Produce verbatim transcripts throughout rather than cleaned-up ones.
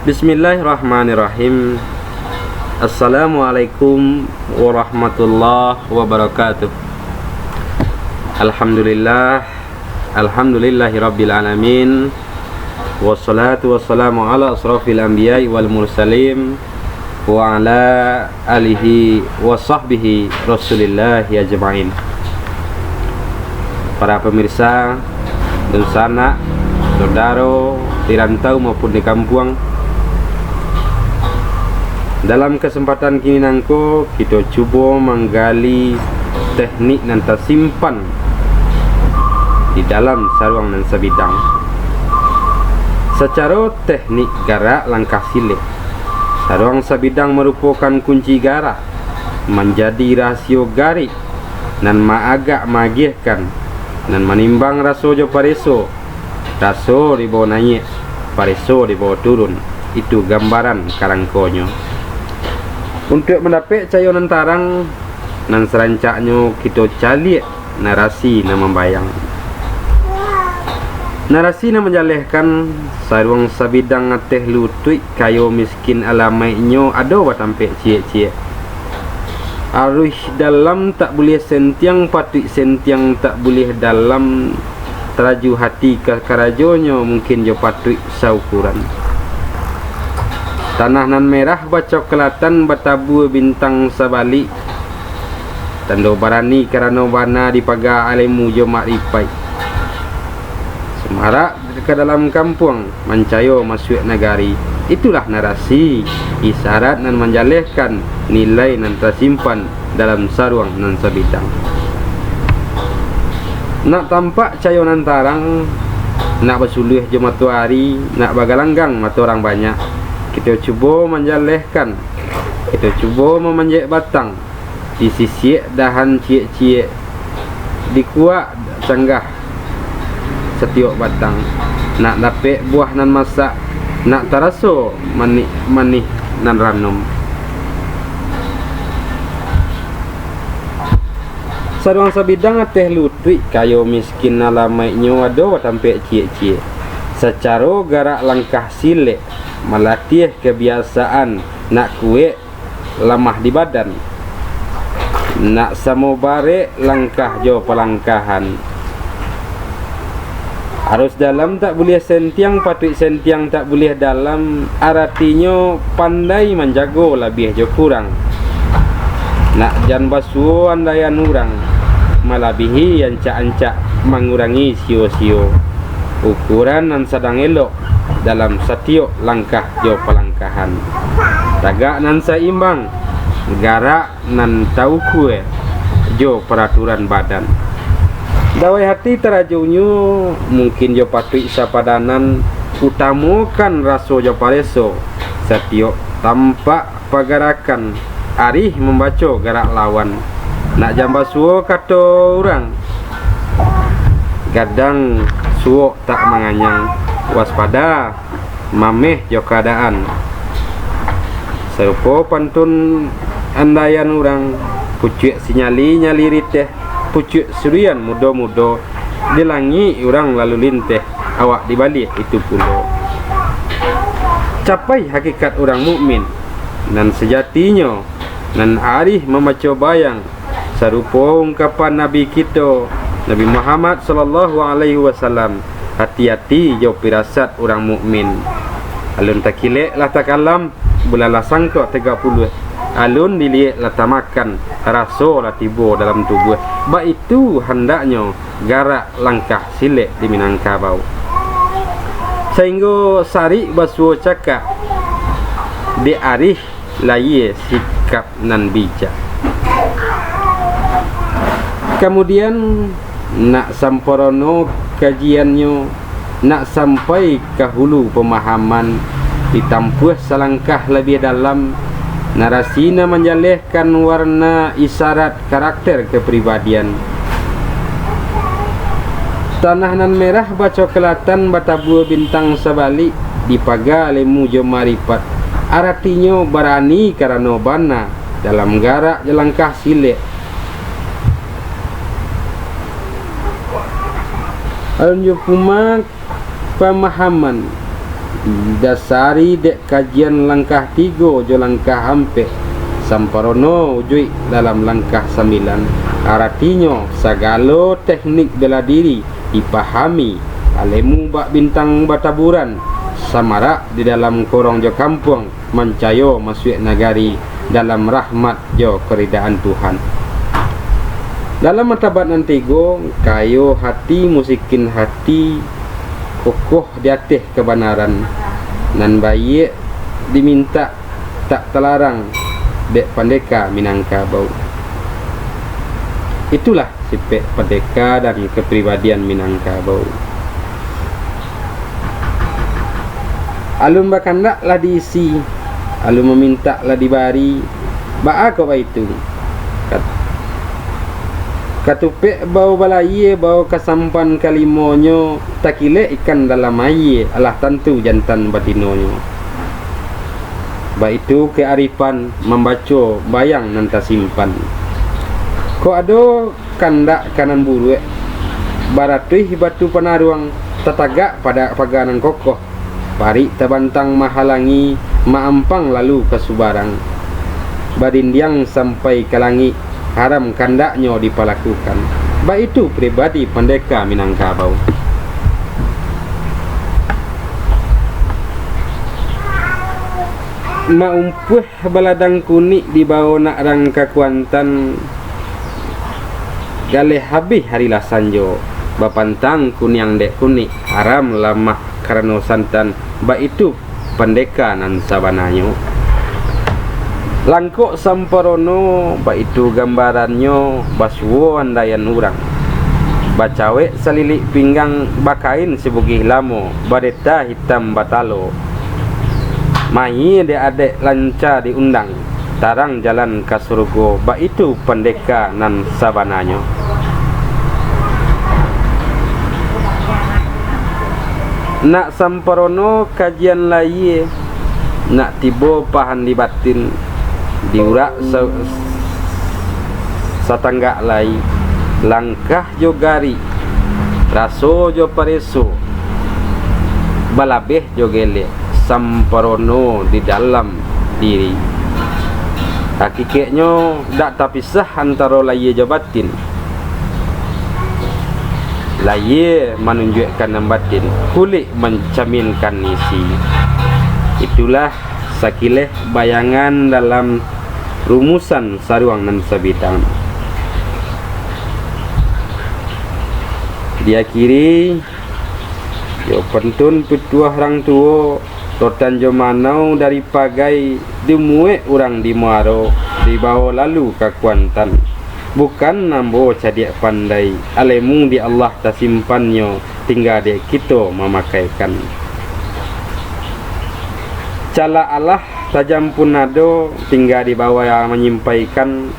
Bismillahirrahmanirrahim. Assalamualaikum warahmatullahi wabarakatuh. Alhamdulillah. Alhamdulillahirabbil alamin. Wassalatu wassalamu ala asrafil anbiya'i wal mursalin, wa ala alihi wa sahbihi Rasulillahi ajma'in. Para pemirsa, dunsanak, saudaro di rantau maupun di kampuang, dalam kesempatan kini nangko, kito cubo manggali teknik nan tasimpan di dalam saruang nan sabidang. Sacaro teknik garak langkah silek, saruang sabidang marupokan kunci garah, manjadi rahasio garik nan maagak maagiahkan, nan manimbang raso jo pareso, raso dibawo naiak, pareso dibawo turun. Itu gambaran karangkonyo. Untuak mandapek cayo nan tarang, nan sarancaknyo kito caliak narasi nan mambayang. Narasi nan manjalehkan, saruang sabidang ateh lutuik, kayo miskin alamaiknyo ado batampek ciek-ciek. Aruih dalam tak buliah sentiang, patuik sentiang tak buliah dalam, taraju hati ka karajonyo mungkin jo patuik saukuran. Tanah nan merah bacokolatan batabua bintang sabalik, tando barani karano bana dipaga alemu jo makripaik. Sumarak ka dalam kampuang, mancayo masuak nagari. Itulah narasi, isarat nan manjalehkan nilai nan tasimpan dalam saruang nan sabidang. Nak tampak cayo nan tarang, nak basuluah jo matoari, nak bagalanggang mato urang banyak, kito cubo manjalehkan, kito cubo mamanjek batang, disisiak dahan ciek-ciek, dikuak canggah satiok batang, nak dapek buah nan masak, nak taraso manih-manih nan ranum. Saruang sabidang ateh lutuik, kayo miskin alamaiknyo ado batampek ciek-ciek. Sacaro garak langkah silek, malatiah kabiasaan nak kuek lamah di badan. Nak samo barek langkah jo palangkahan. Arus dalam tak buliah sentiang, patuik sentiang tak buliah dalam, aratinyo pandai manjago labiah jo kurang. Nak jan basuo andaian urang, malabihi ancak-ancak, mangurangi sio-sio. Ukuran nan sadang elok dalam satiok langkah jo palangkahan. Tagak nan saimbang, garak nan taukua jo paraturan badan. Dawai hati tarajonyo, mungkin jo patuik sapadanan, utamokan raso jo pareso. Satiok tampak pagarakan, arih mambaco garak lawan. Nak jan basuo kato urang, gadang suok tak manganyang, waspada mameh jo kaadaan. Sarupo pantun andaian urang, pucuak sinyali nyali riteh, pucuak surian mudo-mudo, di langik urang lalu linteh, awak di baliak itu pulo. Capai hakikat urang mukmin nan sajatinyo, nan arih mambaco bayang, sarupo ungkapan Nabi kito, Nabi Muhammad sallallahu alaihi wasallam, "Ati-ati jo pirasat urang mukmin." Alun takilek lah takalam, bulan lah sangkok tigo puluah, alun diliek lah tamakan, raso lah tibo dalam tubuah. Baitu handaknyo garak langkah silek di Minangkabau. Sainggo sarik basuo cakak, dek arih layie sikap nan bijak. Kamudian, nak samporono kajiannyo, nak sampai ka hulu pamahaman, ditampuah salangkah labiah dalam, narasi nan manjalehkan warna isarat karakter kapribadian. Tanah nan merah bacokolatan batabua bintang sabalik, dipaga alemu jo maripat, aratinyo barani karano bana dalam garak jo langkah silek. Alun jo pumak pamahaman, Dasari dek kajian langkah tigo jo langkah ampek, samparono ujuik dalam langkah sambilan. Aratinyo, sagalo teknik bela diri dipahami, alemu bak bintang bataburan, samarak di dalam korong jo kampuang, mancayo masuak nagari dalam rahmat jo karidaan Tuhan. Dalam martabat nan tigo, kayo hati, musikin hati, kokoh di ateh kabanaran, nan baiak dimintak tak talarang dek Pandeka Minangkabau. Itulah sipek Pandeka dan kapribadian Minangkabau. Alun bakandak lah diisi, alun mamintak lah dibari, baa kok baitu? Kat-, katupek bao balayie, bao kasampan kalimonyo, takilek ikan dalam ayie, alah tantu jantan batinonyo. Baitu kearifan mambaco bayang nan tasimpan. Kok ado kandak ka nan buruak, baratuih batu panaruang, tatagak pada paga nan kokoh, parik tabantang mahalangi, maampang lalu ka subarang. Badindiang sampai ka langik, haram kandaknyo dipalakukan. Baitu pribadi Pandeka Minangkabau. Maumpuah baladang kunik dibao nak rang ka Kuantan, galeh habih hari lah sanjo, bapantang kuniang dek kunik, haram lamah karano santan, baitu Pandeka nan sabananyo. Langkok samparono, baitu gambarannyo, basuo andaian urang. Bacawek salilik pinggang, bakain sibugih lamo, bareta hitam batalo. Mayie dek adek lanca diundang, tarang jalan ka surugo, baitu Pandeka nan sabananyo. Nak samparono kajian layie, nak tibo pahan di batin, di urak sa-, satanggak lai, langkah jo garik, raso jo pareso, balabeh jo gelek, samparono di dalam diri. Hakikeknyo, dak tapisah antaro layie jo batin. Layie manunjuakkan nan batin, kulik mancaminkan isi. Itulah sakileh bayangan dalam rumusan saruang nan sabidang. Diakhiri jo pantun pituah rang tuo, rotan jo manau dari pagai, dimuek urang di muaro, dibao lalu ka Kuantan. Bukan ambo cadiak pandai, alemu di Allah tasimpannyo, tingga dek kito mamakaikan. Calak alah tajam pun ado, tingga di bawah manyimpaikan.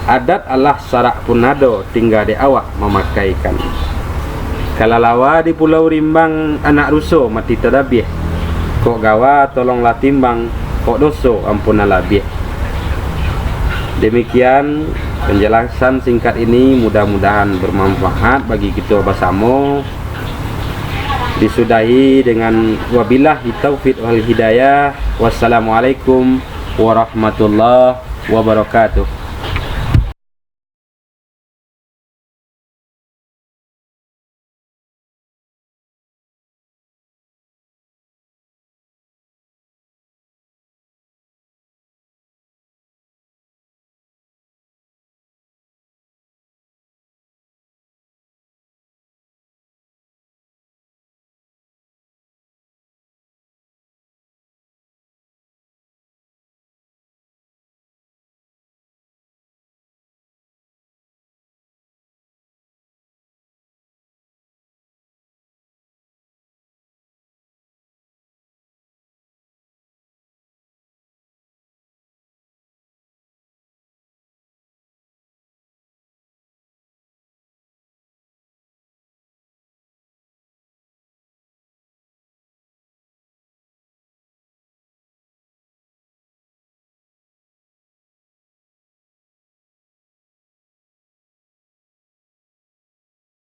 Adat alah sarak pun ado, tingga dek awak mamakaikan. Kalalawa di Pulau Rimbang, anak ruso mati tadabiah. Kok gawa tolonglah timbang, kok doso ampunanlah labiah. Demikian penjelasan singkat ini, mudah-mudahan bermanfaat bagi kito basamo. Disudahi dengan wabillahi taufiq wal hidayah. Wassalamualaikum warahmatullahi wabarakatuh.